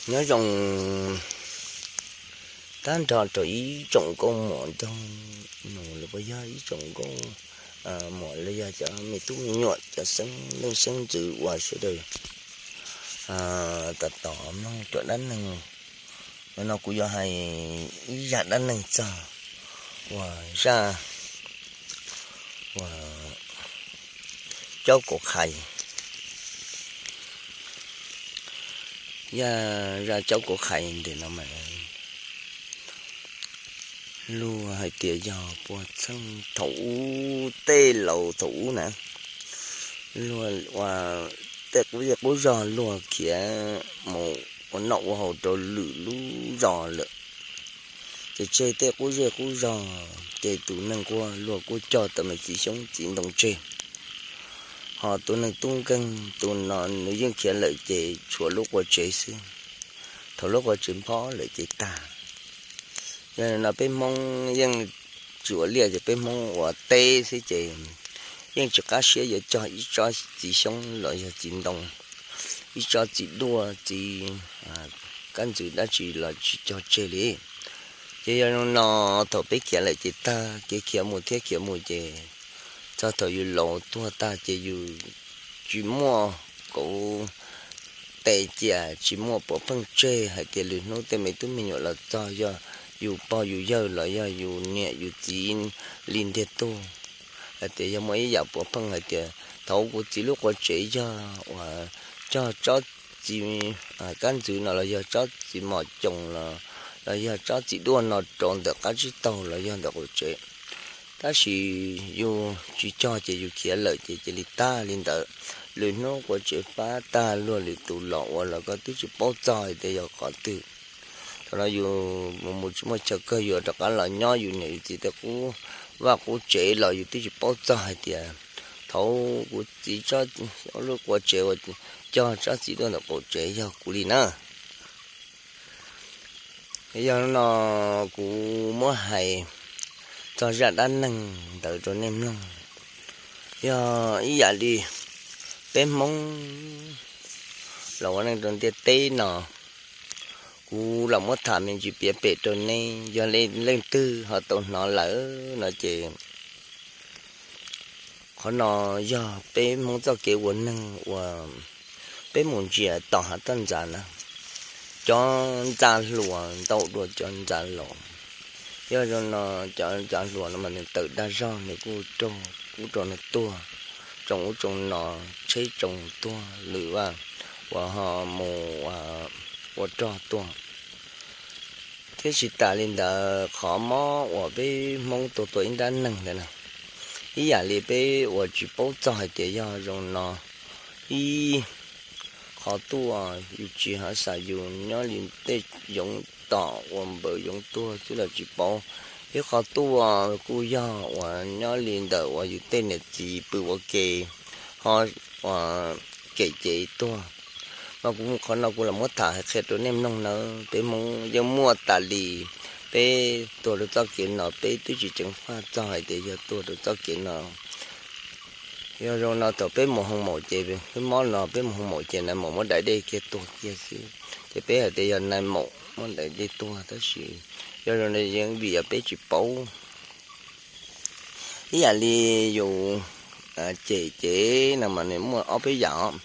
Nyob zoo tag nrho rau ib tsoom nkauj muam nraug nus los puas yog ib tsoom nkauj muam los yog cov me tub me nyuam cov xeeb leej xeeb ntxwv uas sawv daws tos tos mloog cov dab neeg. Nim no kuv yuav hais ib zaj dab neeg txog uas zaj uas caub kauv qhais. Yog zaj caub kauv qhais ntawm no mas luag hais tias yog puag txheej thaum ub tej laus thaum ub na, luag ua tej qub zej qub zog luag khiav mus ua noj ua haus rau lwm lub zos lawm. Ces tseg tej qub zej qub zog ces tus neeg nquag luag kuj cog tau me txiv xyoob txiv ntoo tseg. Ho tus neeg tub nkeeg tus no nws yeej khiav lawm ces tshuav lub qua tsev xwb. Thaum lub qua tsev nphob lawm ces tag. Yog no peb Hmoob yeej tsis ua liaj ces peb Hmoob ua teb xwb ces yeej tsis qab siab yuav cog ib tsob txiv xyoob los yog txiv ntoo, ib tsob txiv duaj txiv kab ntxwv dab tsi los tsis cog tseg li. Ces yog no thaum peb khiav lawm ces tag, khiav khiav mus thiab khiav mus ces txog thaum yus laus tuag tag ces yus tsis muaj kauv tes cia, tsis muaj puav pheej tseg hais tias lwm hnub tej me tub me nyuam los txog yog yus pog yus yawg los yog yus niam yus txiv li ntiag tug. Hais tias yog muaj ib yam puav pheej hais tias thaum kuv txiv lub qua tsev yog uas cog tsob txiv kab ntxwv no los yog tsob txiv mos coos los yog tsob txiv duaj no rau ntawm qab tsib taug los yog ntawm qaum tsev. Tab sis yus tsis cog ces yus khiav lawm ces cia li tag li ntawd. Lwm hnub qua tsev pab tag luag lwm tus los ua los koj twb tsis paub txog hais tias yog qhov twg. Thaum no yus mus mus tsis muaj chaw kawg, yus rov qab los nyob yus niam yus txiv tej qub vaj qub tsev los yus twb tsis paub txog hais tias thaum kuv txiv lub qua tsev uas cog tsob txiv duaj ntawm qaum tsev yog kuv li na. Yog no kuv muab hais txog zaj dab neeg ntawd rau nej mloog. Yog ib yam li peb Hmoob los ua neej rau ntiaj teb no, kuv los muab tham me ntsis piav pem rau nej, yog leej twg ho tau hnov lawm no ces qhov no yog peb Hmoob txoj kev ua neeg uas peb mus ntsia tom hav toj ntxas na, cov ntxa hluas ntau dua cov ntxa laus. Yog zoo no cov ntxa hluas no mas nws tawm dag zog nws kuj raug ub rau no tuag, tsoo ub tsoo no, tsheb tsoo tuag lwm vaj uas ho mus ua rog tuag. Thiab tsis tas li ntawd qhov mob uas peb Hmoob tuag tua ib nrab neeg ntawd na, ib yam li peb uas tsis paub txog hais tias yog zoo no ib qho tuaj yus tsis hav xav yus nyob li tej yoov tom uas npaws yoov tuag xwb los tsis paub. Ib qho tuaj kuj yog uas nyob li ntawm uas yus tej niam txiv pw ua ke ho uas kem cev tuag. Mas kuv qhov no kuv los muab tham hais qhia rau nej mloog nawb. Peb Hmoob yeej muaj tas li, peb tuag rau txoj kev no peb twb tsis ceev faj txog hais tias yog tuag rau txoj kev no. Yog zoo no thaum peb mus hoo maum ces peb mob no peb mus hoo maum ces nais maum muab daim dej kiag tuag kiag xwb, ces peb hais tias yog nais maum muab daim dej tuag tab sis yog zoo no yeej vim yog peb tsis paub. Ib yam li yus cem cev no mas nws muaj ob peb yam os.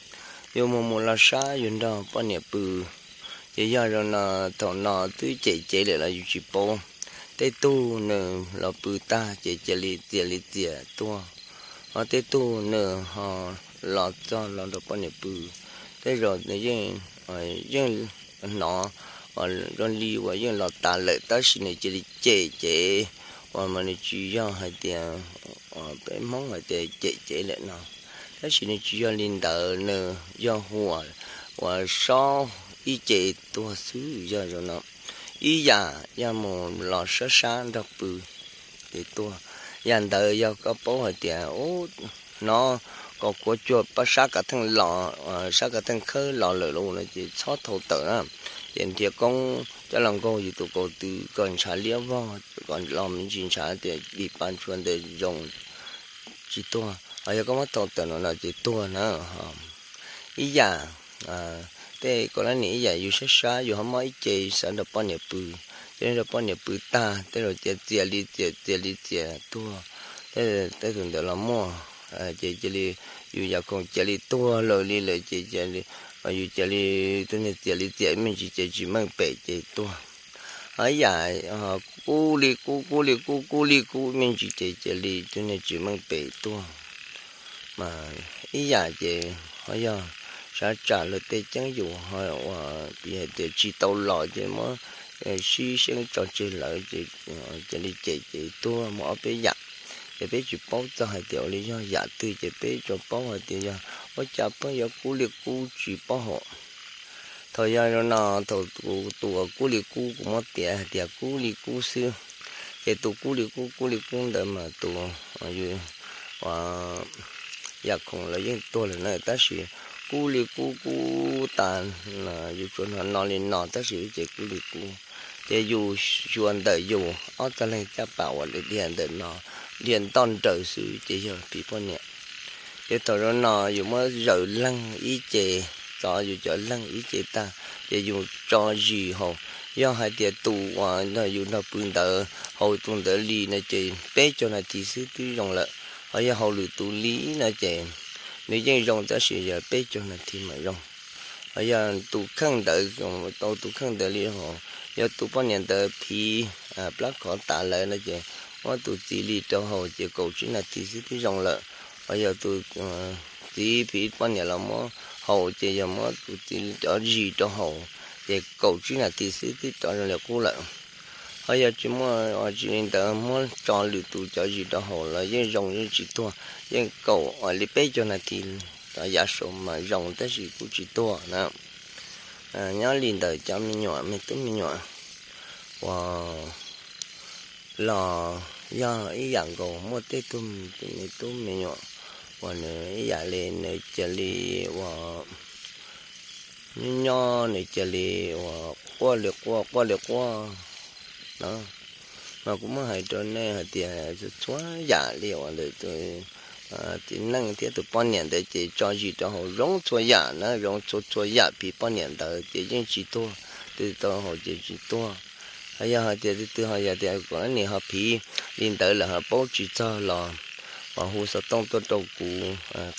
Yus mus mus los sab yus nrog poj niam pw, ces yog zoo no thaum no twb cem cev lawm los yus tsis paub. Tej tug nws los pw tag ces cia li txias li txias tuag, ho tej tug nws ho los txog los nrog poj niam pw, tej zaum nws yeej hnov zoo li uas yeej los tas lawm tab sis nws cia li cem cev uas mas nws tsis yog hais tias peb Hmoob hais tias cem cev lawm no, tab sis nws tsis yog li ntawd, nws yog huam uas sob ib ce tuag xwb. Yog zoo no ib yam yog mus los sab sab nrog pw ces tuag. Yam ntawd yog koj paub hais tias hnov kom kuav cuag pab sab kav theej los, sab kav theej khawb los lawm lauj no ces txhob thau tawm na, ces nrhiav koob coj los nkaug yus tus kaus tw kom ntshav liab vog kom los me ntsis ntshav tias dim pa ntshua ntawd zoo tsis tuag. Ho yog koj muab thau tawm no no ces tuag na. Ib yam tej kaum leej niam ib yam yus sab sab yus ho mob ib ce xav nrog poj niam pw, ces nrog poj niam pw tag tej zaum cia txias li txias txias li txias tuag, tej tus ntawd los muaj. Ces cia li yus yam khoom cia li tuag lawm li lawm ces yus cia li tus niag txias li txias me ntsis ces tsis meej pem ces tuag. Ho ib yam kub li kub kub li kub kub li kub me ntsis ces cia li tus niag tsis meej pem tuag. Mas ib yam ces ho yog sab tsam luag tej ceeb yus ho ua piv hais tias tsis tau los ces muab sib seeb tso tseg lawm ces cia li cem ces tuag muaj ob peb yam. Ces peb tsis paub txog hais tias ua li yog yam twg ces peb tsuas paub hais tias yog ua cas pheej yuav kub li kub tsis paub hais. Thaum yog no thaum kuv tus uas kub li kub kuv muab tias hais tias kub li kub xwb, ces tus kub li kub kub li kub ntawd mas tus yam khoom los yeej tuag lawm na tab sis kub li kub kub tas, yus tsuas hnov no li no tab sis ces kub li kub. Ces yus xyuas ntawm yus ob txog leej caj pas uas dhia ntawm no, dhia ntoj nraws xwb ces yog phim poj niam. Ces thaum no yus muab zaws leeg ib ce, txov yus cov leeg ib ce tag, ces yus tso zis haus. Yog hais tias tus uas yus nrog pw ntawd haus tus ntawd li no ces peb caug nas this xwb twb zoo lawm. Ho yog haus lwm tus li no ces nws yeej zoo tab sis yog peb caug nas this mas zoo. Ho yog tus kheej ntawd, tau tus kheej ntawd li haus, yog tus poj niam ntawd phiv plab khov tas lawm no ces muab tus txiv li rau haus ces kaum tsib nas this xwb twb zoo lawm. Ho yog tus txiv phiv poj niam los muab haus ces yog muab tus txiv cov zis rau haus ces kaum tsib nas this xwb twb rov zoo li qub lawm. Ho yog tsis muaj tsis li ntawd muab tso lwm tus cov zis rau haus los yeej zoo yeej tsis tuag, yeej kaum li peb caug nas this rov yav saud mas zoo tab sis kuj tsis tuag na. Nyob li ntawd cov me nyuam me tub me nyuam uas los yog ib yam nkaus muaj tej tug me tub me nyuam uas nws ib yam li nws cia li uas nyob nyob nws cia li uas quaj li quaj quaj li quaj no. Mas kuv muab hais rau nej hais tias txhua yam li uas ntawm tus txiv neej thiab tus poj niam ntawd ces tso zis rau haus zoo txhua yam na, zoo txhua txhua yam phiv poj niam ntawd ces yeej tsis tuag, twb tau haus ces tsis tuag. Ho yog hais tias twb twb ho yog tias kom nim ho phiv li ntawd lawm ho paub tsis txog los uas hu xov tooj tuaj rau kuv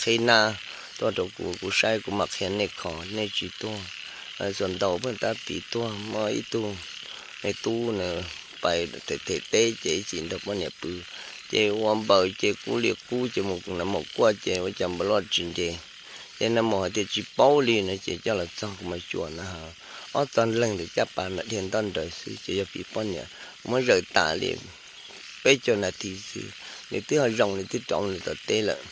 qhib nab tuaj rau kuv, kuv saib kuv mam qhia nej kho nej tsis tuag. Xuas ntau pheej tab piv tuag, muaj ib tug me tub nws pais them them teb ces ib txhis nrog poj niam pw, ces ua npaws ces kub li kub ces mus nag maum kuaj ces ua cas npaws loj tsis nce. Ces nag maum hais tias tsis paub li no ces coj los txog kuv mas xyuas na, ob txog leeg ntawm caj pas mas dhia ntoj nraws xwb ces yog piv poj niam, kuv muab zaws tas li peb caug nas this xwb nws twb ho zoo li twb rov nws tom teb lawm.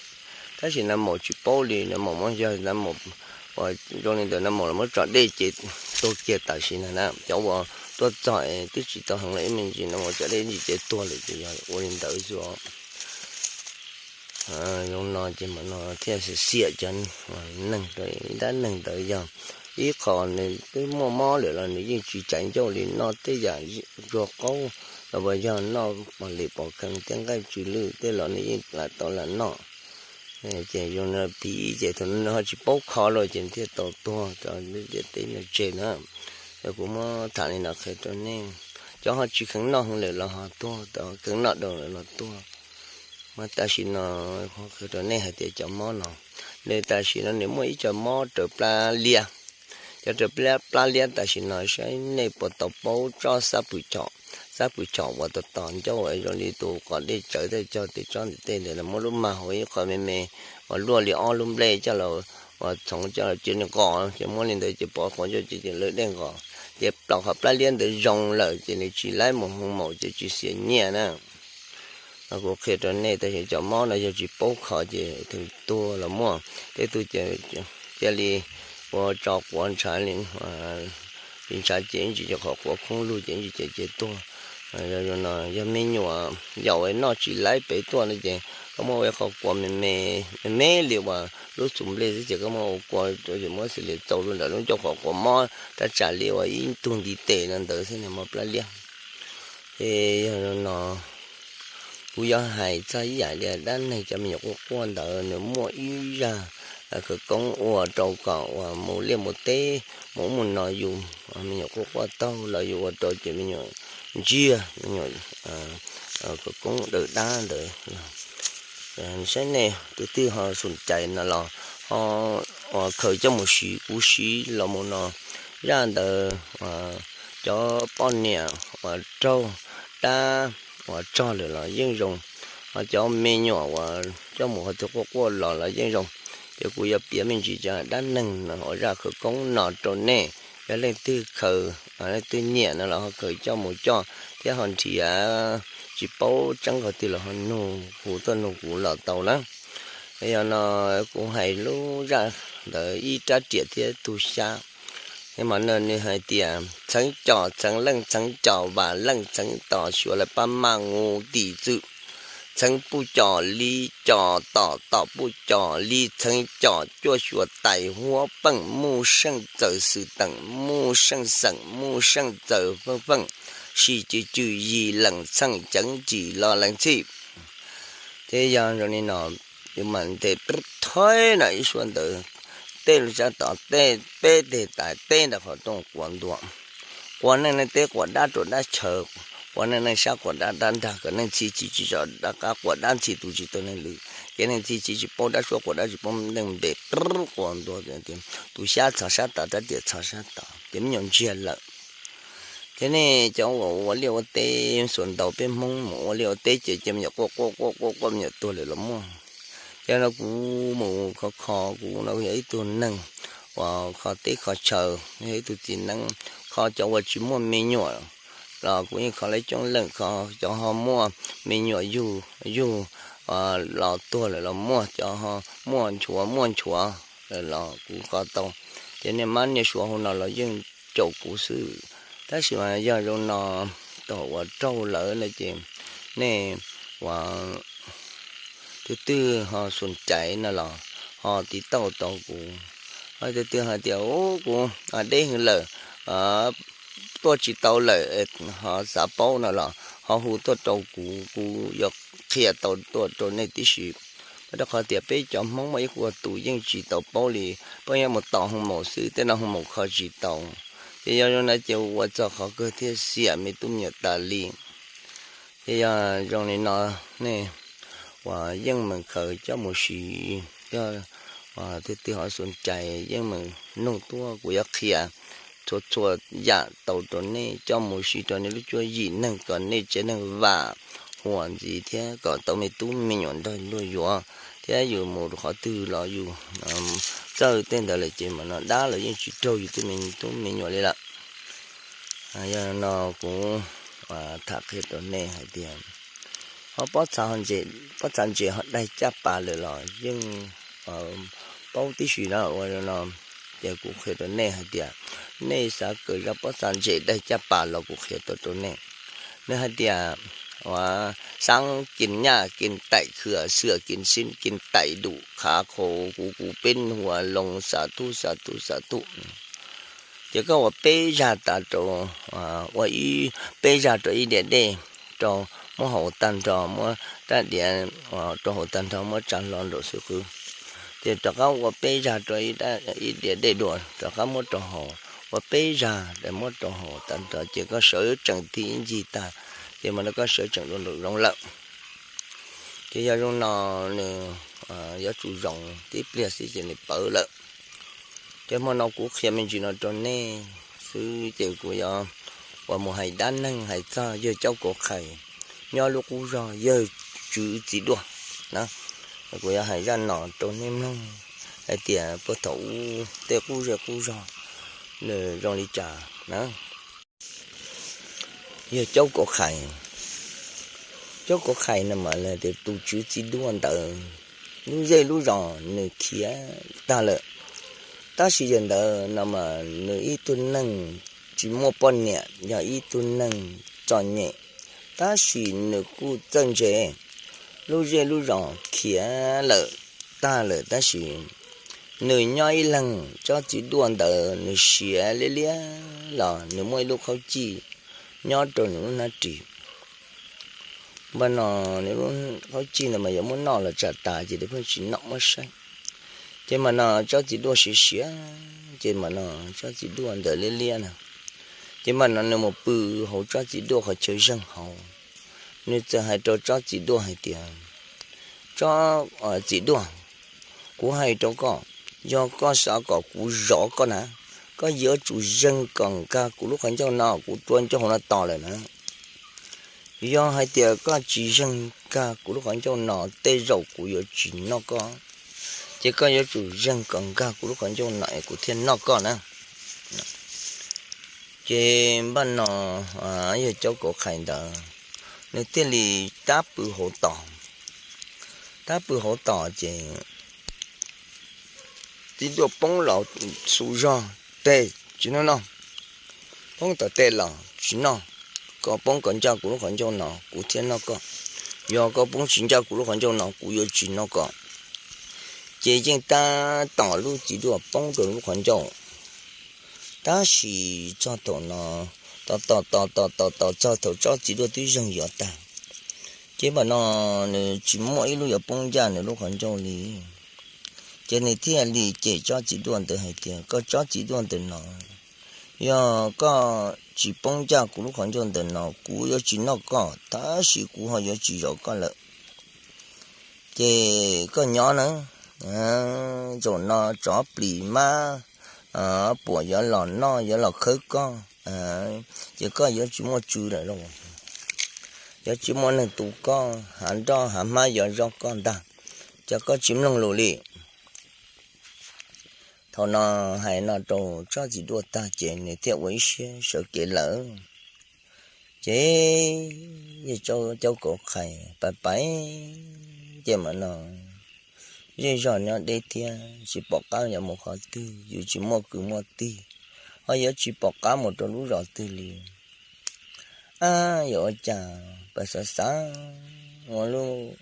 Tab sis nag maum tsis paub li, nag maum muab yog nag maum uas zoo li ntawd nag maum los muab tso dej ces tuag kiag tam sim no na. Cov uas tuaj txog twb tsis tau heev los ib me ntsis nag maum tso dej ntsis ces tuag lawm ces yog ua li ntawd xwb. Zoo no ces mas no thiaj xiam xiam cov neeg rau ib dab neeg ntawd yog ib qho nws twb muaj mob lawm los nws yeej tsis caiv ncauj li noj tej yam zuag qaub los uas yog noj pom lim pom kheev tej nqaij tsw lwj tej los nws yeej lam tau lam noj. Ces zoo no piv ces thaum nws ho tsis paub kho lawm ces nws thiaj tau tuag rau ntiaj teb no tseg na. Yog kuv muab tham li no qhia rau nej, cov ho tsis kheev noj heev lawm los ho tuag, cov kheev noj dhau lawm los tuag. Mas tam sim no qhia rau nej hais tias cov mob no, nws tam sim no nws muaj ib co mob raws plab liab. Cov raws plab liab tam sim no saib nej puas tau paub tsob xab pwm chom, xab pwm chom uas tos tos ncauj zoo li tus qos dej tsawv tej cog tej tsob ntawm tej ntawd los muab lub mag hauv ib qho me me uas luaj li ob lub nplej coj los uas txhoov coj los cia li nqos ces muab li ntawd ces pov quav ncauj ces lawv dej nqos ces plaum qhov plab liab ntawd zoo lawm ces nws tsis laib mus hoo maum ces tsis xiam nyiaj na. Kuv qhia rau nej tab sis cov mob no yog tsis paub kho ces tuag los muaj, tej tug cia li ua tso quav ntshav li ntshav ces ib ntsis cov qhov quav khoob lug ces ib ntsis ces ces tuag. Yog me nyuam yaus noj tsis laib pem tuaj no ces koj muab ua ib qho quav me me me me li uas lub txhuv nplej xwb ces koj muab ua quav ces muab xws li txaus rau ntawm lub ncauj qhov quav mob rab tsam li uas ib tug ntiv tes no ntawd xwb nws mob plab liab. Ces yog no kuv yuav hais txog ib yam li dab neeg cov me nyuam quaj quaj ntawd nws muaj ib zaj khawv koob ua rau kom uas mus liaj mus teb, mus ub mus no yus me nyuam quaj quaj taug los yus ua rau ces me nyuam ntsiag, me nyuam khawv koob daws dab ntawd. Saib nej tus twg ho xum cais no los ho uas khaws coj mus siv, kuv siv los mus no zaj ntawd cov poj niam uas raug dab uas tsog lawm los yeej zoo, ho cov me nyuam uas coj mus qhov twg quaj quaj los los yeej zoo. Ces kuv yuav piav me ntsis cov dab neeg no uas zaj khawv koob no rau nej, yog leej twg khaws, leej twg nyiam no los ho khaws coj mus coj thiab ho nrhiav, tsis paub tseeb qhov twg los ho nug, hu tuaj nug kuv los tau na. Yog no kuv hais lub zaj ntawd ib rab riam thiab tug xyab. Mas no nws hais tias txheev com txheev leej txheev com vam leej txheev tos xyuas lawv pab maj ngu tim txwm, txheev puj com li com tom tom puj com li txheev com cuaj xyuas tais huab peej muj seej txawm xwm teem muj seej xeem muj seej txawm feej feej sis cw cw yis lees txheej ceev cim lo lees txhij. Thiab yog zoo li no, yus mam ntes thawb no ib suab ntawd, tej lub sab tod tej peb teg tais teb ntawm qhov rooj quas ntua. Quas neej neej teb quas dab rau dab chaw, quas neej neej sab quas dab dab nrag kom neej txhij txhij tsis tso dab qab quas dab ntxhi tus tsis tau neeg lwm, ces neej txhij txhij tsis paub dab suab quas dab tsis paub neej npe, quas ntua, tus xyab txhos sab tod rab riam txhos sab tod ces me nyuam ntsiag lawm. Thiab nej cov uas ua liaj ua teb xuas ntaus peb Hmoob mus ua liaj ua teb ces cia me nyuam quaj quaj quaj quaj quaj me nyuam tuag lawm los muaj. Ces no kuv mus kho kho, kuv no yog ib tug neeg uas kho teb kho chaw, yog ib tug txiv neeb kho cov uas tsis muaj me nyuam los kuv yeej kho lawv coob leej, kho cov ho muaj me nyuam yug yug los tuag lawm los muaj, cov ho muaj nchuav muaj nchuav lawm los kuv kho tau. Ces niaj mab niaj suav hauv no los yeej caum kuv xwb. Tab sis mas yog zoo no thaum uas raug lawm no ces nej uas tus twg ho xum caiv no los ho tiv tauj tau kuv. Ho tus twg hais tias u kuv deb hwv lawm, tuaj tsis tau lawm, ho xav paub no los ho hu tuaj rau kuv, kuv yuav qhia tau tuaj rau nej tib si. Rau qhov tias peb cov Hmoob muaj ib qho tus yeej tsis tau paub li, pheej yuav mus tos hoo maum xwb, tej no hoo maum kho tsis tau. Ces yog zoo no ces ua txog qhov kawg thiaj xiam me tub me nyuam tas li. Ces yog zoo li no, nej uas yeej meem khaws coj mus siv, yog tus twg ho xum caiv yeej meem nug tuaj, kuv yuav qhia txhua txhua yam tau rau nej coj mus siv rau nej lub cuab yim neeg kom nej tsev neeg vam huam ntxiv thiab kom tau me tub me nyuam nrog luag yuav, thiab yus mus qhov twg los yus txawj tej ntawd lawm ces mas no dab los yeej tsis raug yus tej me tub me nyuam li lawm. Yog no kuv tham qhia rau nej hais tias ho pob txha ntses ho daig caj pas lawm los yeej paub tib si na. Ua no ces kuv qhia rau nej hais tias nej xav kawm zaj pob txha ntses daig caj pas los kuv qhia tau rau nej. Nws hais tias uas xaab kis nyaj kis taim khwm xwm kis sib kis taim dum khav qhov kuv kuv peb huas loo xav thuj xav thuj xav thuj. Ces koj ua peb zag tas rau, ua ib peb zag rau ib diav dej, rau muab haus tag nrho, muab rab diav rau haus tag nrho muab tsa hlo nraum xwb qwb. Ces rov qab ua peb zag rau ib diav dej dua, rov qab muab rau haus, ua peb zag muab rau haus tag nrho ces koj sawv tsees tig ib ncig tag, ces mas no koj sawv tsees dua nraum zoov lawm. Ces yog zoo no nws yuav tsum zoo tib pliag xwb ces nws pawv lawm. Ces hmo no kuv qhia me ntsis no rau nej xwb ces kuv yuav uas mus hais dab neeg hais txog yawg Caub Kauv Qhais nyob lub qub zog yawg Tswv Txiv Duaj na. Kuv yuav hais zaj no rau nej mloog hais tias puag thaum ub tej qub zej qub zog nws zoo li cas na. Yawg Caub Kauv Qhais, Caub Kauv Qhais no mas tias tus Tswv Txiv Duaj ntawd lub zej lub zos nws khiav tag lawm. Tab sis yawg ntawd no mas nws ib tug neeg tsis muaj poj niam, yog ib tug neeg txom nyem, tab sis nws kuj txawj ntse. Lub zej lub zos khiav lawm tag lawm tab sis nws nyob ib leeg, tsob txiv duaj ntawd nws siav liab liab los nws muaj ib lub khaub cij nyob rau nws lub hnab ris. Npaj no nws lub khaub cij ntawd mas yuav muab noj los tsam tas ces nws pheej tsis noj muab saib. Ces mam no tsob txiv duaj siav siav, ces mam no tsob txiv duaj ntawd liab liab na, ces mam no nws mus pw hauv tsob txiv duaj qhov chaw zeeg hauv. Nws txawm hais rau tsob txiv duaj hais tias, Tsob txiv duaj, kuv hais rau koj, yog koj xav kom kuv zov koj na, koj yuav tsum zeeg kom nkag kuv lub qhov ncauj no, kuv rua ncauj hauv no tos lawm na. Yog hais tias koj tsis zeeg nkag kuv lub qhov ncauj no, tej zaum kuv yuav tsis noj koj, ces koj yuav tsum zeeg kom nkag kuv lub qhov ncauj no es kuv thiaj noj koj na. Ces npaj no yawg Caub Kauv Qhais ntawd, nws thiaj li tab pw hauv tos. Tab pw hauv tos ces txiv duaj poob los xu zog, Tes, tsis noj noj, poob tom tej los tsis noj, koj poob kom ncaj kuv lub qhov ncauj no kuv thiaj noj koj. Yog koj poob tsis ncaj kuv lub qhov ncauj no kuv yuav tsis noj koj. Ces yeej tab tom lub txiv duaj poob rau lub qhov ncauj. Tab sis txog thaum no, tos tos tos tos tos tos txog thaum tsob txiv duaj twb zeeg yuav tag, ces npaj no nws tsis muaj ib lub yuav poob ncaj nws lub qhov ncauj li. Ces nws thiaj li cem tsob txiv duaj ntawd hais tias, Koj tsob txiv duaj ntawm no, yog koj tsis poob ncaj kuv lub qhov ncauj ntawm no kuv yuav tsis noj koj, tab sis kuv ho yuav tsis zov koj lawm. Ces koj nyob na, zaum no tsov plis mab puam yuav los noj yuav los khawb koj, ces koj yuav tsis muaj tswv lawm lauj. Yuav tsis muaj neeg tu koj, hav nroj hav hmab yuav zov koj ntag, ces koj tsis mloog lus li. Thaum no hais no rau tsob txiv duaj tag ces nws thiaj ua ib siab sawv kev lawm. Ces yawg Caub Kauv Qhais pais pais, ces mam no zej zog nyob deb thiab tsis pom qab yuav mus qhov twg, yus tsis muaj kwv muaj tij, ho yuav tsis pom qab mus rau lub zos twg li. Ab, yuav ua cas pais xav xav, ua lub,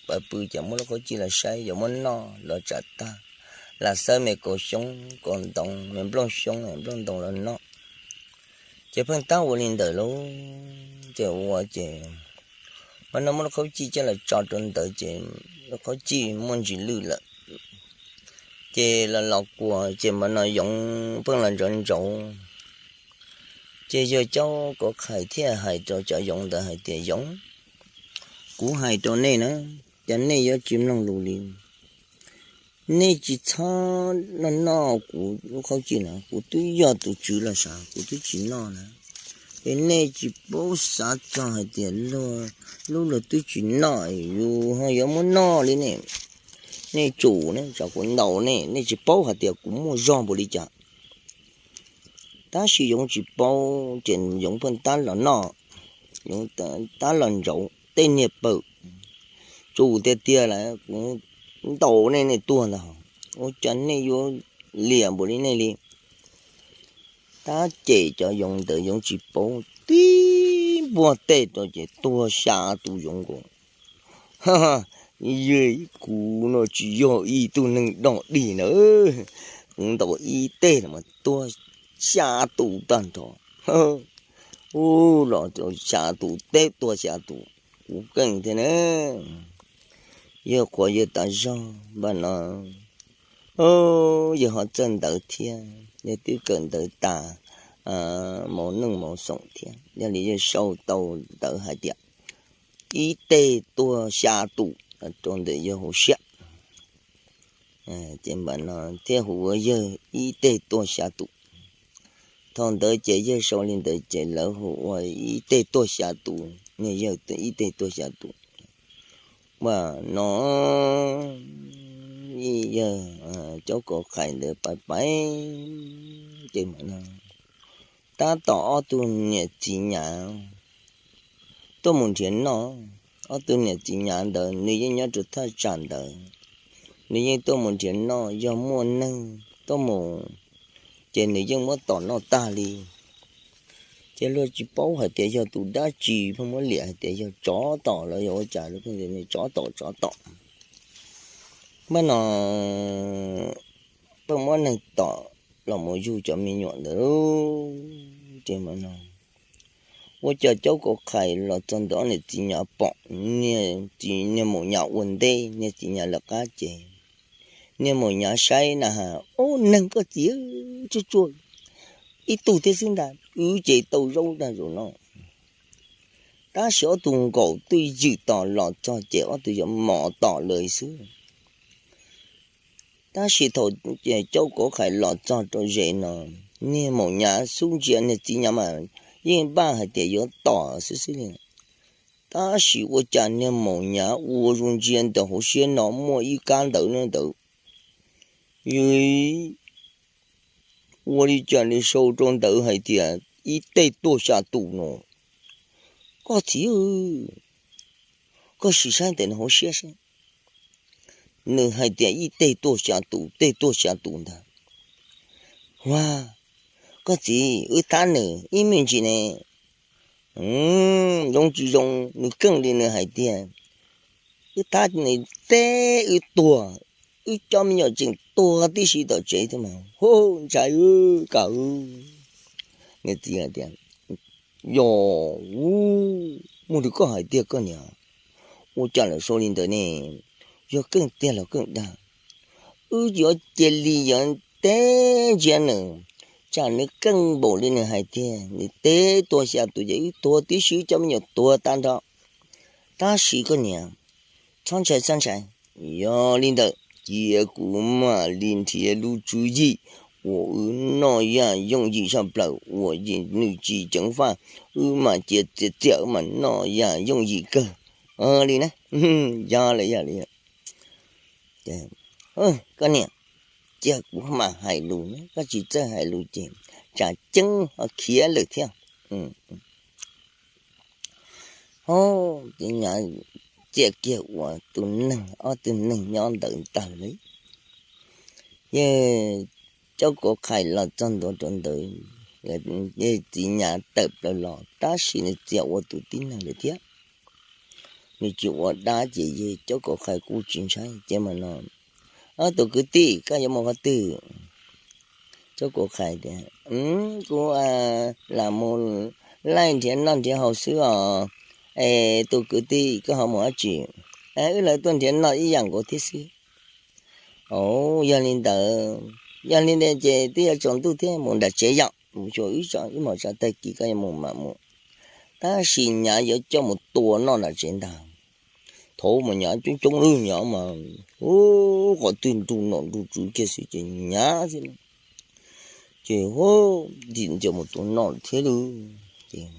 pais pw ces muab lub khaub cij los saib yuav muab noj los tsam tag, lam xawb me kaus xyoob kaus ntoo, me nplooj xyoob nplooj ntoo los noj. Ces pheej tab ua li ntawd lauj, ces ua ces mam no muab lub khaub cij coj los tso rau ntawd ces lub khaub cij muaj ntsis lwj lawm. Ces los los kuas ces mam no yoov pheej los ntsauv ntsauv. Ces yawg Caub Kauv Qhais thiaj hais rau cov yoov ntawd hais tias, Yoov, kuv hais rau nej na, cas nej yuav tsis mloog lus li? Nej tsis txhob noj noj kuv lub khaub cij na, kuv twb yog tus tswv los sav, kuv twb tsis noj na. Es nej tsis paub xav txog hais tias luag, lub luag twb tsis noj, yus ho yuav muab noj li ne. Nej tsum ne, tsam kuv ntaus nej, nej tsis paub hais tias kuv muaj zog npaum li cas. Tab sis yoov tsis paub ces yoov pheej tab los noj, yoov tab los ntsauv tej niag pawg. Tsum tiag tiag lawm, kuv ntaus nej nej tuag ntag, ua cas nej yuav liam npaum li nej li? Tab cem cov yoov ntawd yoov tsis paub, tib npuaj tej rau ces tuag xya tus yoov nkaus. Yog kuv no tsis yog ib tug neeg dog dig na, kuv ntaus ib teg no mas tuag xya tus tag nrho. Ub, los xya tus teb tuag xya tus, kuv keej thiab na. Yawg qhuas yawg tas zog npaj no, yawg ho txawj ntawv thiab, yawg twb kawm ntawv tas mos neej mos xoom thiab, yog li yawg sau tau ntawv hais tias ib teg tuag xya tus rau ntawm yawg hauv siab. Ces npaj no thiaj hu ua yawg ib teg tuag xya tus. Thaum ntawd ces yawg sau li ntawd ces lawv hu ua ib teg tuag xya tus, niag yawg ib teg tuag xya tus. Npaj no yawg Caub Kauv Qhais ntawd pais pais ces npaj no tab tom ob tug niam txiv nyav tuaj mus nrhiav noj. Ob tug niam txiv nyav ntawd nws yeej nyob rau thaj tsam ntawd, nws yeej tuaj mus nrhiav noj, yog muaj neeg tuaj mus ces nws yeej muab tom noj tag li. Ces luag tsis paub hais tias yog tus dab tsi, pheej muab liam hais tias yog tsov tom los yog ua cas, nws tsov tom tsov tom. Npaj no pheej muab neeg tom los mus yug cov me nyuam ntawd. Ces npaj no ua cas Caub Kauv Qhais los txog ntawm ob niam txiv nyav pom niag maum nyav ua ntej, niag txiv nyav lawv qab ces Niag maum nyav saib na has, ub, neeg koj txiv, tsuj tsuaj ib tug thiab xwb ntag, wb ces tau zaub ntag zaum no. Tab sis ob tug nkaum twj ywm tos los txog ces ob tug yuav mos tom lawm xwb. Tab sis thaum Caub Kauv Qhais los txog rau zes no, niag maum nyav xub ntsia niag txiv nyav mas yeej npaj hais tias yuav tom xwb xwb li. Tab sis ua cas niag maum nyav ua zoo ntsia ntawm hauv siab no muaj ib kab ntawv ntawd, ua li cas nws sau rau ntawd hais tias ib teg tuaj xya tus no. Koj txiv, koj sim saib ntawm nws hauv siab seb, nws hais tias ib teg tuaj xya tus, teg tuaj xya tus ntag. Ua, koj txiv, wb thab nws ib me ntsis ne. Zoo tsis zoo nws keej li nws hais tias wb thab nws teb wb tuag, wb cov me nyuam tseem tuag tib si tom tsev thiab mas. Hu, ntshai wb kawg. Nws txiv hais tias, yog, muaj li koj hais tiag koj niam, ua cas lawm sau li ntawd ne? Yog keej tiag los keej dag, wb yuav cia li yuav teb ntsia nws, tsam nws keej npaum li nws hais tiag, nws teb tuag xya tus ces wb tuag tib si, wb cov me nyuam tuag tag nrho. Tab sis koj niam, txhob ntshai txhob ntshai, yog li ntawd cia kuv mam li nrhiav lub tswv yim uas wb noj yam yooj yim zaj plaws uas nws tsis ceev faj, wb mam cia txias txias wb mam noj yam yooj yim kawg li na. Yog lawm, yog li. Koj niam, cia kuv mam hais lus, koj tsis txawj hais lus ces tsam ceeb ho khiav lawm thiab. Ho, ces nyav txia kiag ua tus neeg, ob tug neeg nyob ntawd ntag li. Yog Caub Kauv Qhais los txog ntua rau ntawd, txiv nyav tawm plaws los tab sis nws txia ua tus tib neeg lawm thiab. Nws tsis ua dab ces yog Caub Kauv Qhais kuj tsis ntshai ces mas no, ob tus kwv tij koj yuav mus qhov twg? Caub Kauv Qhais tias, kuv lam mus laij nrhiav noj nrhiav haus xwb os. Es tus kwv tij koj ho mus dab tsi? Wb lawv tuaj nrhiav noj ib yam nkaus thiab xwb. Au, yog li ntawd, yog li ntawd ces twb yuav tsaus ntuj thiab, mus nram tsev yom, mus xyuas wb tso, ib hmos tso tag kis koj yuav mus mam mus. Tab sis nyav yuav coj mus tua noj nram tsev ntag. Thaum mas nyav coob coob lub nyav mas, qhov twg nrug nom nrug tswv kiag xwb ces nyav xwb. Ces ntim ntxias mus tua noj thiab lawm. Ces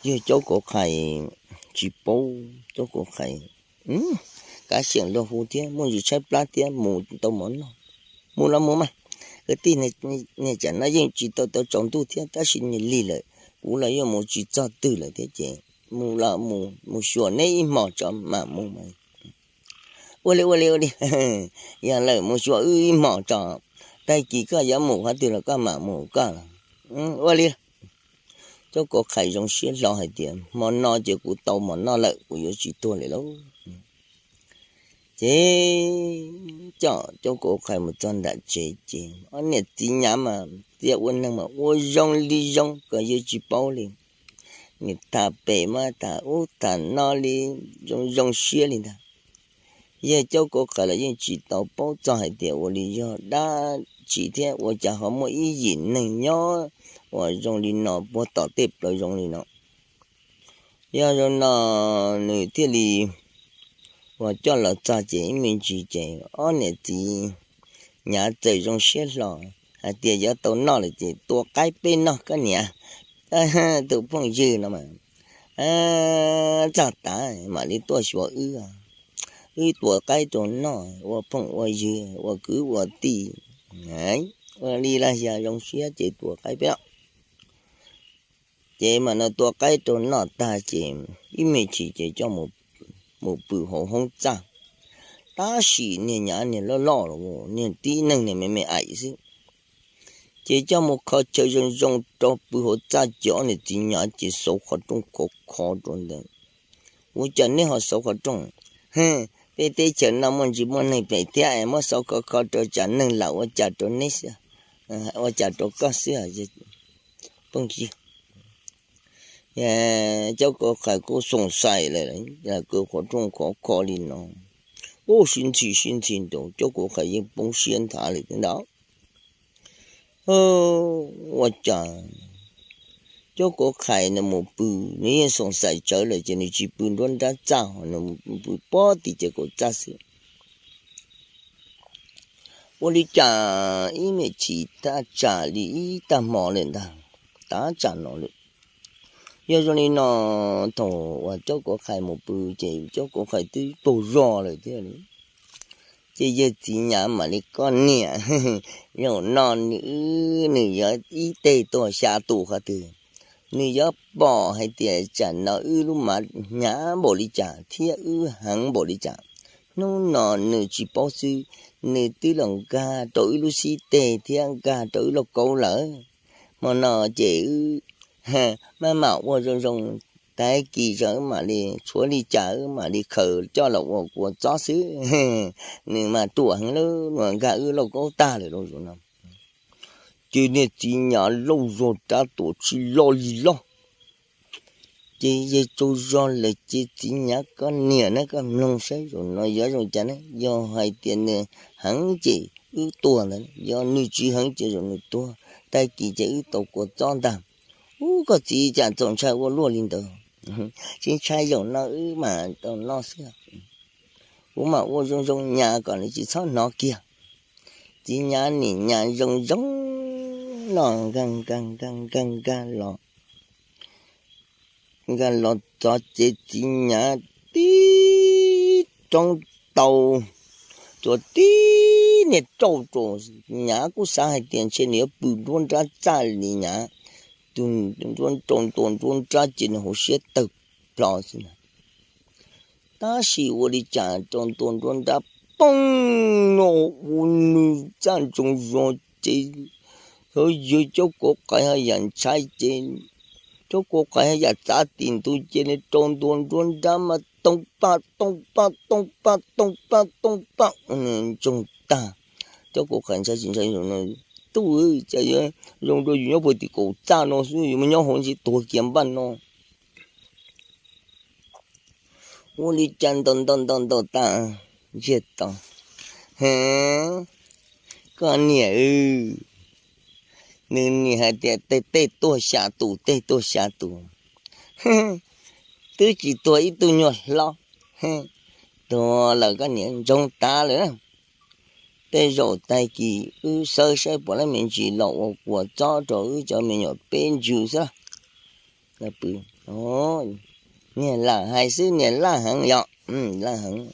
yog Caub Kauv Qhais tsis paub, Caub Kauv Qhais kav xyeem luag hu thiab muaj ntsis tshaib plab thiab mus tau mov noj. Mus los mus mas, kwv tij, niag tsam no yeej tsis tau tau tsaus ntuj thiab tab sis niag lig lawm, kuv los yeej mus tsis txog twg lawm thiab ces mus los mus, mus xyuas neb ib hmos tso mam mus mas. Ua li ua li ua li, yog lawm mus xyuas wb ib hmos tso, tag kis koj yuav mus qhov twg los koj mam mus koj los. Ua li. Caub Kauv Qhais zoo siab hlo hais tias hmo no ces kuv tau mov noj lawm, kuv yuav tsis tuag lawm lauj. Ces coj Caub Kauv Qhais mus txog nram tsev ces ob niam txiv nyav mas txia ua neeg mas ua zoo li zoo kom yus tsis paub li. Nws tham pem mas tham ub tham no li, zoo zoo siab li ntag. Yog Caub Kauv Qhais los yeej tsis tau paub txog hais tias ua li yog dab tsi thiab ua cas ho muaj ib yim neeg nyob uas zoo li no puag tom tej plaws zoo li no. Yog zoo no nws thiaj li uas coj los txog ces ib me ntsis ces ob niam txiv nyav txawm zoo siab hlo hais tias yuav tau noj lawm ces tua qaib peb noj koj niam. Tus phooj ywg no mas, txog tas mam li tuaj xyuas wb, wb tua qaib rau noj ua phooj ua ywg ua kwv ua tij. Ua li los yog zoo siab ces tua qaib peb noj. Ces mas no tua qaib rau noj tag ces ib me ntsis ces coj mus pw hauv hoob txaj. Tab sis niag nyav niag loj loj los niag tib neeg niag me me aim xwb. Ces coj mus kho chaw zoo zoo rau pw hauv txaj ces ob niam txiv nyav ces xauv qhov rooj khov kho rau ntawd. Ua cas neb ho xauv qhov rooj? Peb teb chaws no muaj ntsis muaj neeg phem thiab es muab xauv khov kho rau tsam neeg lam ua cas rau neb xwb, ua cas rau koj xwb. Phooj ywg, Caub Kauv Qhais kuj xoom xais lawm, yog kws qhov rooj khov kho li no, sib ntxhi sib ntxhi nraud, Cauj Kauv Qhais yeej poob siab nthav lawm thiab ntag. Ua cas Cauj Kauv Qhais nws mus pw, nws yeej xoom xaim tsawv lawm ces nws tsis pw nruab nrab txaj, nws pw pob tim ces kaum txaj xwb. Ua li cas ib me chim thaj tsam li ib tag hmo lawm ntag, thaj tsam no lawm. Yog zoo li no, thaum uas Cauj Kauv Qhais mus pw ces Cauj Kauv Qhais twb tsaug zog lawm thiab. Ces yawg txiv nyav mam li, koj niam, zaum no nws, nws yuav ib teg tuag xya tus qhov twg, nws yuav pom hais tias tsam no wb lub mav hnyav npaum li cas thiab wb heev npaum li cas. Hnub no nws tsis paub xwb, nws twb los nkag rau wb lub xib teg thiab nkag rau wb lauj kaub lawm. Hmo no ces wb maj mam ua zoo zoo, tag kis tso wb mam li tshuav li cas wb mam li khaws coj los ua kua txob xwb. Nws mas ruam heev lawm, nws nkag wb lauj kaub tag lawm lauj zaum no. Ces niag txiv nyav lauj zog rab tuam tsis loj li loj. Ces yawg tsaug zog lawm ces txiv nyav, koj niam na, koj mloog saib zaum no yuav zoo cas na, yog hais tias nws heev ces wb tuag ntawd, yog nws tsis heev ces zaum nws tuag, tag kis ces wb tau kua txob ntag. Ub, koj txiv, cas txaus ntshai ua luaj li ntawd. Tsis ntshai, zaum no wb mam tau noj xwb. Kuv mam ua zoo zoo nyas kom nws tsis txhob hnov kiag. Txiv nyav nim nyas zoo zoo los nkag nkag nkag nkag nkag los, nkag los txog ces txiv nyav tib roob tau, tsuas tib niag rauj rau. Nyav kuj xav hais tias ntshe nws yuav pw nruab nrab txaj li nyav, tus nruab rau ntua nruab nrab ces nws hauv siab tawg plho xwb na. Tab sis ua li cas rau ntua nruab nrab poob no, ua nws txaj ntsoov zog ces, hov yawg Cauj Kauv Qhais ho yam ntshai ces, Cauj Kauv Qhais ho yam txav tim ntug ces nws rau ntua nruab nrab mas toog paj toog paj toog paj toog paj toog paj, ua nws ntsoog tag. Cauj Kauv Qhais ntshai tsis ntshai, tub, cas yuav zoo rau yus nyob puag tim kaum txaj no xwb, yus mas nyob hauv ntsis tuag kiag npaj no. Ua li cas ntaus ntaus ntaus ntaus tas, ntsiag to, he, koj niam, nws niam hais tias tej tej tuag xya tus, tej tuag xya tus, twb tsis tuag ib tug nyuag hlob, tuag lawm koj niam ntsoog tas lawm. Tej zaum tag kis wb xawb saib puas lab me ntsis los ua kua txob rau wb cov me nyuam peb ntsws xwb. Niag lam hais xwb, niag laj heev yom, laj heev,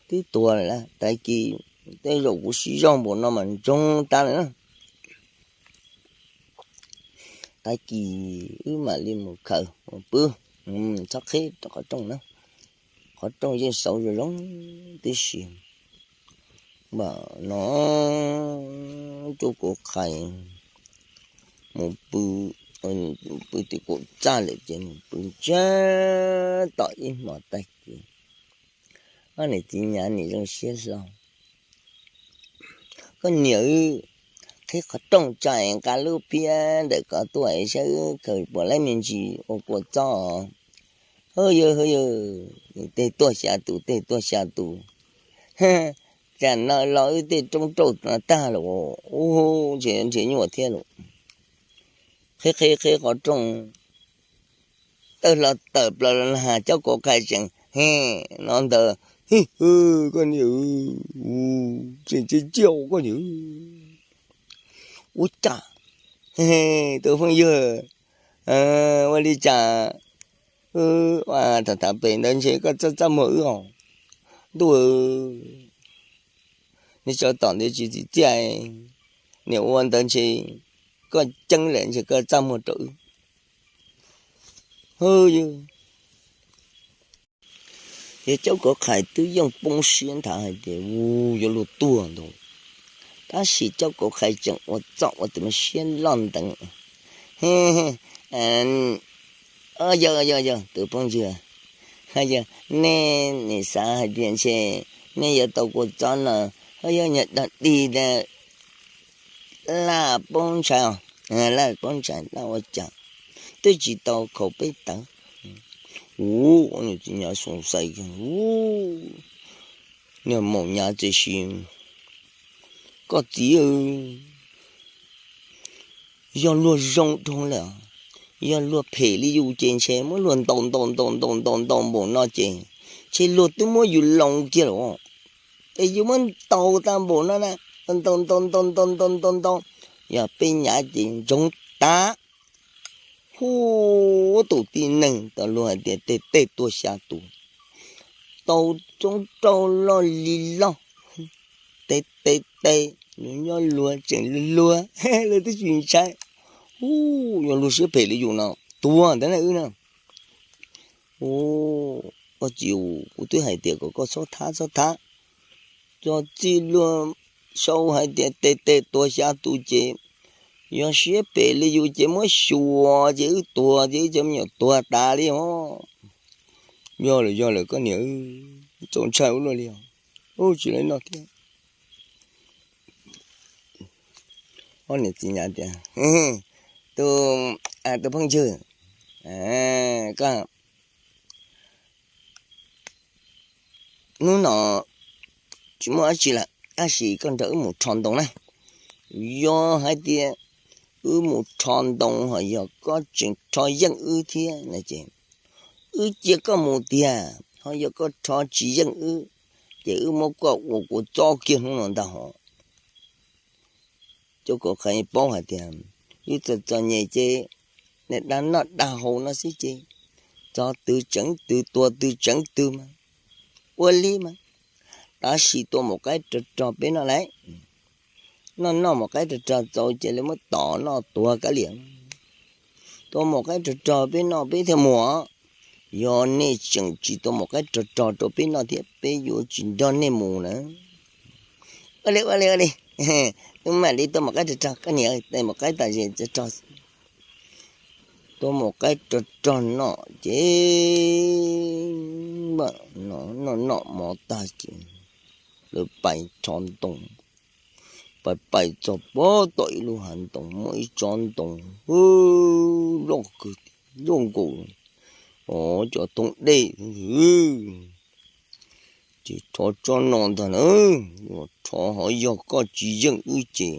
twb tuag lawm, tag kis tej zaum kuv siv zog npaum no mas ntsoog tas lawm na. Tag kis wb mam li mus khaws mus pw, txhob qhib rau qhov rooj na, qhov rooj yeej xauv zoo zoo tib si. Npam no Cauj Kauv Qhais mus pw, pw tim kaum txaj lawm ces mus pw ntsiag to ib hmos tag kis, ob niam txiv nyav nim zoo siab hlo. Koj niam, qhib qhov rooj tso es nqa lub phiab ntawm ko tuaj es saib wb khaws puas lab me ntsis ua kua txob os. Hawb yawg, hawb yawg, tej tuaj xya tus, tej tuaj xya tus, tsam no los wb tej roob rauj tag lawm, ub, ntshe nrhiav nyuaj thiab lauj. Qhib qhib qhib qhov rooj, tawm hlo tawm plaws los na, Cauj Kauv Qhais tseem he no ntawd, hi, koj niam, tseem tseem ciaj koj niam, ua cas, tus phooj ywg, ua li cas, tham tham pem ntawd ntshe koj txaj txaj muag wb os. Ntuj, nej tsov tom ntawd tsis txim txiaj, niam ua ntawd ntshe koj ceeb lawm ntshe koj txaj muag rau wb. Hwb, yawg Cauj Kauv Qhais twb yeej poob siab nthav hais tias, u, yuav luag tuag ntag. Tab sis Cauj Kauv Qhais tseem ua txoj ua tus me siab loj nteev. Yog, yog, yog, tus phooj ywg, yog nej nim xav hais tias ntshe nej yuav tau kua txob no, ho yog nyuag dog dig ntawd, laj poob ntshai os, laj poob ntshai laj ua cas twb tsis tau khaus peb tawv. Ub, niam txiv nyav xoom xais, ub, Niag maum nyav txiav si, koj txiv, yog luag zoo dhau lawm, yog luag phem li yus ces ntshe muab luag ntaus ntaus ntaus ntaus ntaus ntaus npaum no ces ntshe luag twb muab yus loos kiag lawm. Es yus muab ntaus tag npaum no na, ntaus ntaus ntaus ntaus ntaus ntaus ntaus, yog peb nyav ces ntsoov tas. Hu, tus tib neeg tau luag hais tias tej tej tuag xya tus, tau tsoob rau loj li loj, tes tes tes, nws nyob luag tseem luag luag, luag twb tsis ntshai. Hu, yog luag siab phem li yus no tuag ntag na wb na. Hu, koj txiv, kuv twb hais tias kom koj txhob thab txhob thab, txog txij luag sau hais tias tes tes tuag xya tus ces yog siab phem li yus ces muab xyuas ces wb tuag ces wb cov me nyuam tuag tas li os. Yog lawm yog lawm koj niam, txaus ntshai ua luaj li os. Tsis li no thiab. Ob niam txiv nyav tias, tus, tus phooj ywg, koj hnub no tsis muaj dab tsi lawm tab sis koj nrog wb mus rho ntoo na. Yog hais tias wb mus rho ntoo ho yog koj tseem rho yeej wb thiab no ces wb cia koj mus tiag, ho yog koj rho tsis yeej wb ces wb muab koj ua kua txob kiag hnub no ntag hos. Cov kom qhia paub hais tias wb txom txom nyem ces niaj dag noj dag haus no xwb ces txog twg tseev twg, tuag twg tseev twg mas ua li mas. Tab sis tua maum qaib rog rog peb noj lawm, noj noj maum qaib rog rog txaus ces lawv muab tom noj tuag kav liam. Tua maum qaib rog rog peb noj peb thiaj mus. Yog nej tseem tsis tua maum qaib rog rog rau peb noj thiab peb yuav tsis nrog nej mus na. Ua li ua li ua li, wb mam li tua maum qaib rog rog, koj niam, tua maum qaib tas zes rog rog. Tua maum qaib rog rog noj ces noj noj mov tag ces lawv pais rho ntoo. Pais pais txog pem tom ib lub hav ntoo muaj ib tsob ntoo loj kawg, loj nkaus cov thoob dej. Ces rho tsob no ntag na, rho ho yog koj tsis yeej wb ces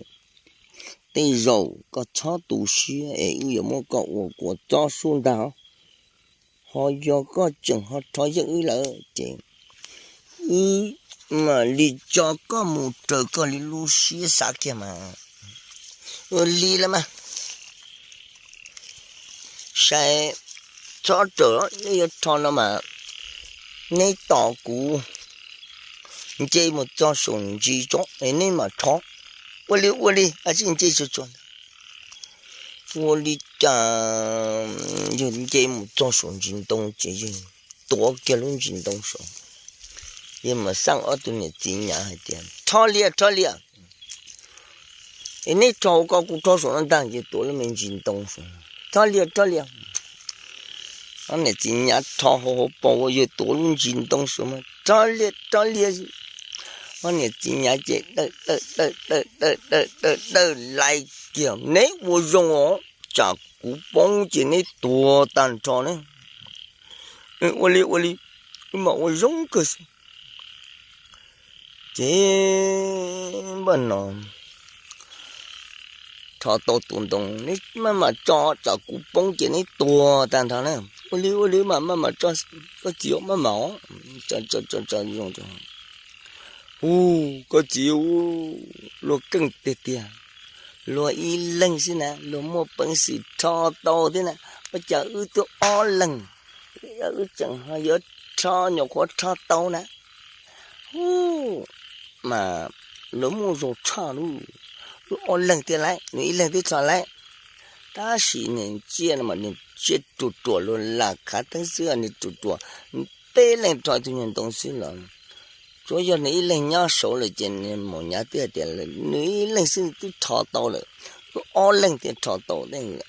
tej zaum koj txhob tu siab es wb yuav muab koj ua kua txob sub ntag. Ho yog koj tseem ho rho yeej wb lawm ces wb mam li tso koj mus raws koj li lub siab xav kiag mas. Ua li los mas, saib, txhob raws, neb yuav rho no mas neb tos kuv nce mus txog saum ntsis tso es neb mam rho. Ua li ua li, a tsis nce tsuag tsuag ntag. Ua li cas yawg nce mus txog saum ntsis ntoo ces yawg tuav kiag lub ntsis ntoo saud. Yawg mam xaj ob tug niam txiv nyav hais tias, Rho lias, rho lias! Es neb rho hauv ko, kuv rho saum no ntag. Ces tuav lub me ntsis ntoo saud, Rho lias, rho lias! Ob niam txiv nyav rho hauv hauv paus uas yawg tuav lub ntsis ntoo saud mas, Rho lias, rho lias! Ob niam txiv nyav ces dawm dawm dawm dawm dawm dawm dawm dawm lais kiag, Neb ua zoo os, tsam kuv poob ces neb tuag tag nrho ne. Ua li ua li, wb mam ua zoo kawg xwb. Ces npaj no rho tau tus ntoo, Neb maj mam tso, tsam kuv poob ces neb tuag tag nrho na. Ua li ua li mas maj mam tso, koj txiv maj mam os. Hu, koj txiv, luag keej tiag tiag, luag ib leeg xwb na luag muaj peev xwm rho tau thiab na. Ua cas wb twb ob leeg, wb tseem ho yuav rho nyuam qhuav rho tau na. Hu, mas luag muaj zog tshaj lub, wb ob leeg thiab lawm, nws ib leeg twb rho lawm. Tab sis nws tsiaj no mas nws tsiaj ruam ruam, luag lam khav theeb xwb, nws ruam ruam, peb leeg rho tus nyuag ntoo xwb los. Tsuav yog nws ib leeg nyob saud lawm ces nws maum nyav twb hais tias nws ib leeg xwb twb rho tau lawm, wb ob leeg thiaj rho tau.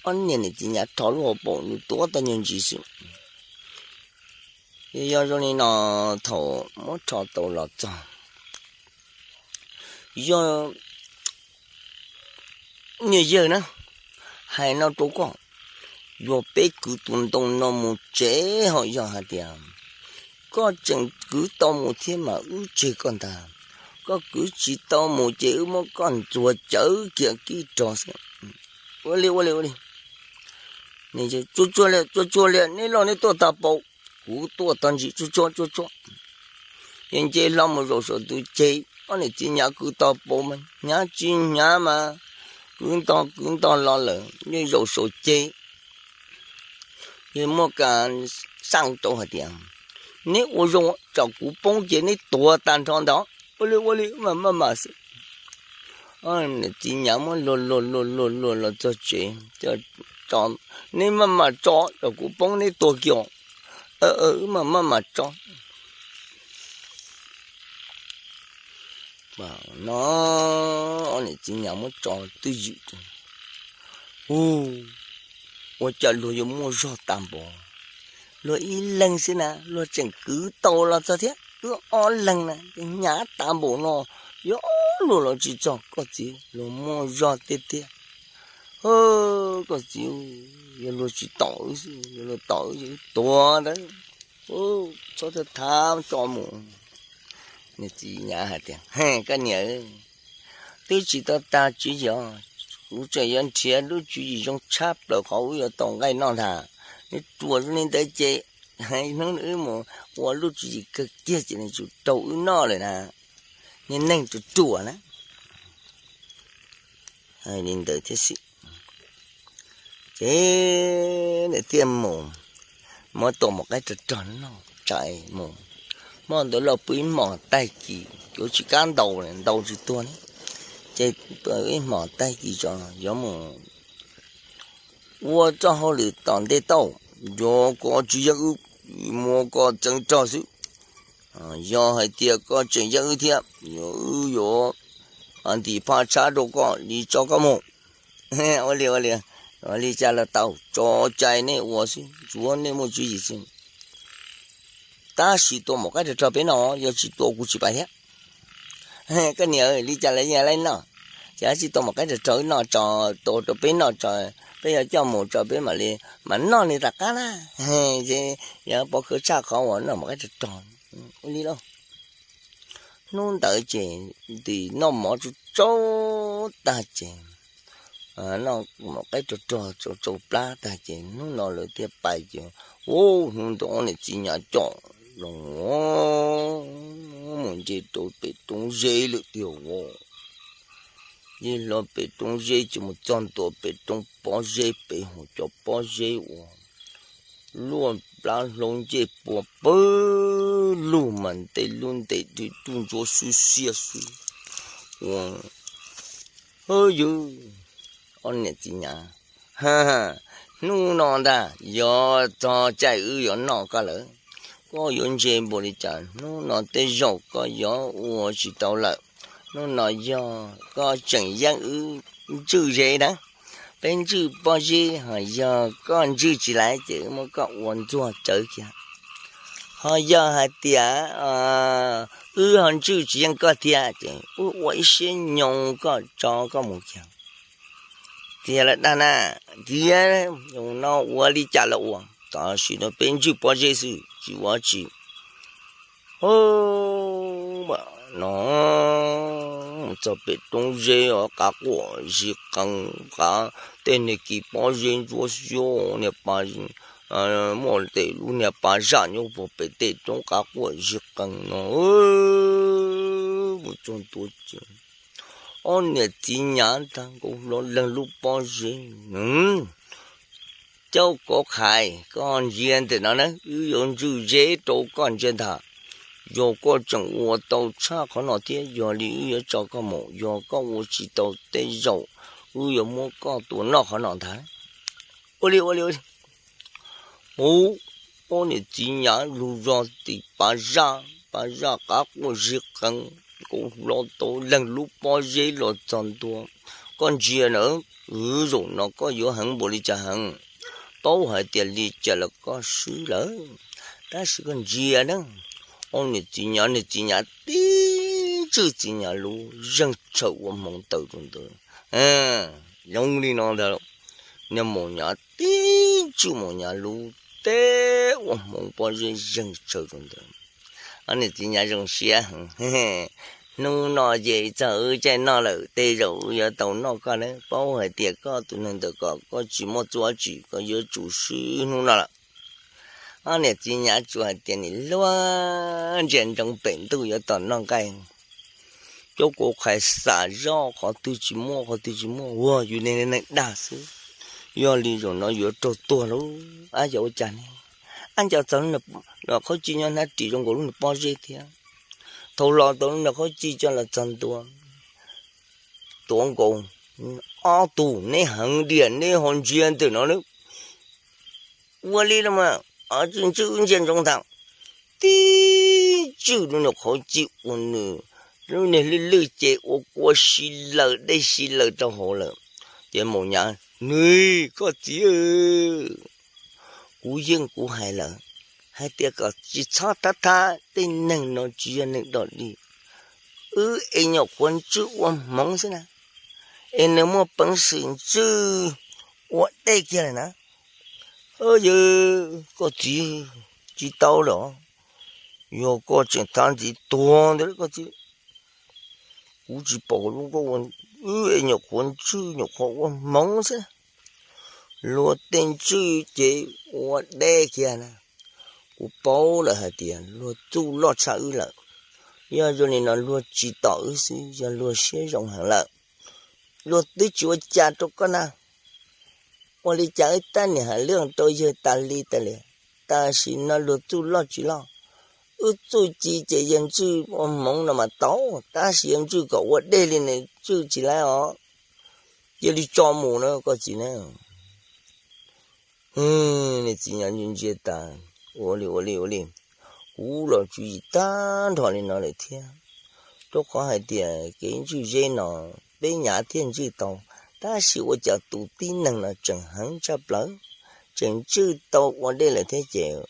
Ob niag niam txiv nyav rho lub hauv paus nws tuav tau nyuag ntsis xwb. Yog zoo li no, thaum muab rho tau los txog, yog niag yawg na, hais no rau koj, yog peb kwv tus ntoo no mus tsev ho yog hais tias Koj tseem kwv tau mus thiab mas wb tseg koj ntag. Koj kwv tsis tau mus ces wb muab koj ntxuag cawv kiag kib rog xwb. Ua li ua li ua li. Tsuag tsuag li, tsuag tsuag li, neb loj neb tuaj tag paus, kuv tuaj tag ntsis, tsuag tsuag tsuag tsuag. Ces nce hlo mus zaum saum tus ceg, ob niam txiv nyav kwv tag paus mas hnyav tsis hnyav mas kwv ntog kwv ntog los lawm, yeej zaum saum ceg. Yeej muaj kas xaj rau hais tias, neb ua zoo, tsam kuv poob ces neb tuag tag nrho ntag. Ua li ua li mas maj mam xwb. Niam txiv nyav muab luag luag luag luag luag los txog tsev, neb maj mam tso, tsam kuv poob neb tuag kiag. Wb mas maj mam tso. No, ob niam txiv nyav muab tso twj ywm. Ua cas luag yuav muaj zog tag npaum, luag ib leeg xwb na, luag tseem kwv tau los txog thiab, wb ob leeg na, hnyav tag npaum no, yuav luag los tsis txog, koj txiv, luag muaj zog tiag tiag. Koj txiv, yog luag tsis tom wb xwb, yog luag tom wb ces wb tuag ntawd. Txhob tham tso mus. Niam txiv nyav hais tias, koj niam, twb tsis tau tag tswv yim, kuv tseem yuav nrhiav lub tswv yim zoo tshaj plaws qhov wb yuav tau nqaij noj ntag. Neb ruam li ntawd ces hnub wb mus ua lub tswv yim kawg kiag ces nws tsum raug wb noj lawm na. Niag neeg ruam ruam na. Li ntawd thiab xwb. Ces nws thiaj mus muab tua maum qaib rog rog noj tsa mus. Hmo ntawd los pw ib hmos tag kis, yuav tsis kam ntaus, ntaus tsis tuag ne. Ces ib hmos tag kis tso yuav mus ua txoj hauj lwm tom ntej tau, yog koj tsis yeej wb, muab koj txeeb rog xwb. Yog hais tias koj tseem yeej wb thiab, wb yuav ntim phaj tshab rau koj li tso koj mus. Ua li ua li, ua li cas los tau, tso cai nej ua xwb, tsuav nej muaj tswv yim xwb. Tab sis tua maum qaib rog rog peb noj, yog tsis tua kuv tsis pais thiab. Koj niam, li cas los yeej laib noj, ces tsis tua maum qaib rog rog wb noj tso, tua rau peb noj tso, peb yuav coj mus tso peb mam li, mam noj li tom qab na. Ces yog pov khawv tshaj qhov uas noj maum qaib rog rog. Ua li lauj. Hnub ntawd ces ntim noj mov tsau tsau tag ces noj maum qaib rog rog tsau tsau plab tag ces hnub no lawv thiaj pais ces, hnub ntawd ob niam txiv nyav coj los mus nce rau pem roob zeb lawm tiag. Nce hlo pem roob zeb ces mus txog ntua pem roob pob zeb, pem hauv cov pob zeb uas luaj plab hlaub ncej puas pawg lug mas ntev lub ntev dwb ruj ntsuab xwb xiab xwb. Ua, yog, ob niam txiv nyav, hnub no ntag yog txog caij wb yuav noj koj lawm. Koj yuav ntse npaum li cas hnub no tej zaum koj yuav ua tsis tau lawm. Hnub no yog koj tseem yeej wb ntswj zeb na, peb ntswj pob zeb, ho yog koj ntswj tsis laiv ces wb muab koj ua ntxuag tsawv kiag. Ho yog hais tias wb ho ntswj tsis yeej koj thiab ces wb ua ib siab nyoo koj tso koj mus kiag. Tiag lawm dag na, tiag, no ua li cas los ua, tam sim no peb ntswj pob zeb xwb tsis ua tsi. No, txog pem roob zeb os, qav quaj zig qees, qav tej niag kis pob zeb ntsuab xiab, niag pa, muaj tej lub niag pa zaj nyob puag pem tej roob qav quaj zig qees no. Mus txog ntua ces ob niam txiv nyav ntag nkaus hlo leeg lub pob zeb. Caub kauv qhais, koj ntsia ntawm no na, wb yuav ntswj zeb rau koj ntsia ntag. Yog koj tseem ua tau tshaj qhov no thiab yog li wb yuav tso koj mus, yog koj ua tsis tau tej zaum wb yuav muab koj tua noj qhov no ntag. Ua li ua li, hu, ob niam txiv nyav lug zog tim pas zaj, pas zaj qav quaj zig qees, nkaus hlo tau leeg lub pob zeb los txog ntua. Koj ntsia na, wb zaum no koj yuav heev npaum li cas heev, paub hais tias li cas los koj swb lawm. Tab sis koj ntsia na, ob niam txiv nyav, niag txiv nyav tib ntswj txiv nyav lub zeeg tshaws ua hmoov tawm rau ntawd. Zoo li no ntag, niag maum nyav tib ntswj maum nyav lub teb ua hmoov pob zeb zeeg tshaws rau ntawd. Ob niam txiv nyav zoo siab, hnub no ces txog wb caij noj lawm, tej zaum wb yuav tau noj koj na. Paub hais tias koj tus neeg ntawm ko koj tsis muaj txuj tsi, koj yuav tsum swb hnub no lawm. Ob niam txiv nyav tsuas hais tias nim luag ntsia ntsoov pem ntuj yuav tom noj nqaij, cuab kuv qhais xav zoj qhov twg tsis muaj qhov twg tsis muaj, ua yus niag neeg dag xwb. Yog li zaum no yuav raug tuag lauj, ab yog ua cas ne? Ab nco txog lub niag qhaub cij nyob hnab ris zoo nkaus lub niag pob zeb thiab. Thaum los tau lub niag qhaub cij coj los txog ntua, tuav nkaus ob tug neb heev diam neb ho ntsia ntawm no na. Ua li los mas, tswj ntswj wb ntsia ntsoov ntag. Tib tswj lub niag qhaub cij ua nws lub niag lwj lwj ces ua kua si laws dej si laws rau hauv lawm. Ces maum nyav, nws, koj txiv, kuv yeej kuv hais lawm hais tias kom tsis txhob thab thab tej neeg no tsis yog neeg dog dig. Wb es nyuam qhuav ntswj ua hmoov xwb na, es nws muaj peev xwm ntswj ua dej kiag lawm na. Yawg, koj txiv, tsis tau lawm, yog koj tseem thab ntxiv tuag ntawd koj txiv. Kuv tsis pom lub nkauj ua, wb es nyuam qhuav ntswj nyuam qhuav ua hmoov xwb, luag tej ntswj ces ua dej kiag na. Kuv paub lawm hais tias luag txuj loj tshaj wb lawm. Yog zoo li no luag tsis tom wb xwb, yog luag siab zoo heev lawm, luag twb tsis ua cas rau koj na. Ua li cas wb tab niam hais lus rau yawg tas li tas li, tam sim no luag txuj loj tsis loj. Wb txuj ci ces yawg ntswj ua hmoov no mas tau, tab sis yawg ntswj kom ua dej li nws ntswj tsis laib os. Cia li tso mus na koj txiv na. Niag txiv nyav ntsia tas, ua li ua li ua li, kuv los tswv yim tag nrho li no lawm thiab. Rau qhov hais tias kev ntswj zeb no peb nyav thiaj ntswj tau, tab sis ua cas tus tib neeg no tseem heev tshaj plaws, tseem ntswj tau ua dej lawm thiab ces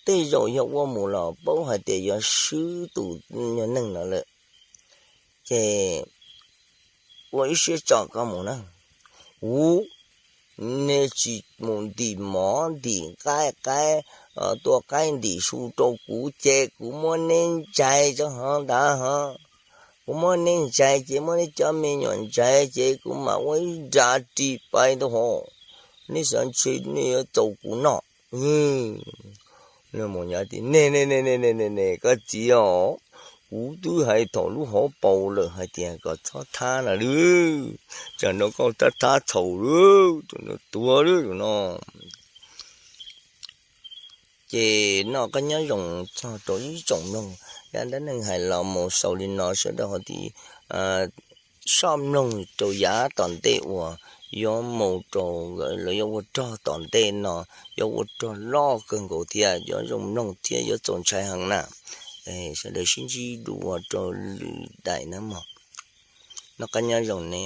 tej zaum yog ua mus los paub hais tias yuav swb tus nyuag neeg no lawm. Ces ua ib siab tso koj mus na. Ub, neb tsis mus ntim mov ntim nqaij qaib, tua qaib ntim su rau kuv ces kuv muab neb ntsais tso hov ntag hov. Kuv muab neb ntsais ces muab neb cov me nyuam ntsais ces kuv mam ua ib nra ris pais ntag hov. Neb xav ntshe neb yuav txaus kuv noj. Ne ne ne ne ne, koj txiv os, kuv twb hais thaum lub hauv paus lawm hais tias kom txhob thab no lawm, tsam no koj thab thab txhaum lawm, tsam no tuag lawm no. Ces noj qab nyob zoo txog rau ib tsoom mloog, yav dab neeg hais los mus xaus li no, sawv daws ho tiv soj mloog rau yav tom ntej uas yuav mus rau, lawv yuav ua rog tom ntej no, yuav ua rog loj kawg nkaus thiab, yuav zoo mloog thiab yuav txaus ntshai heev na. Sawv daws sib ntsib dua rau lwm daim na mog. Noj qab nyob zoo ne.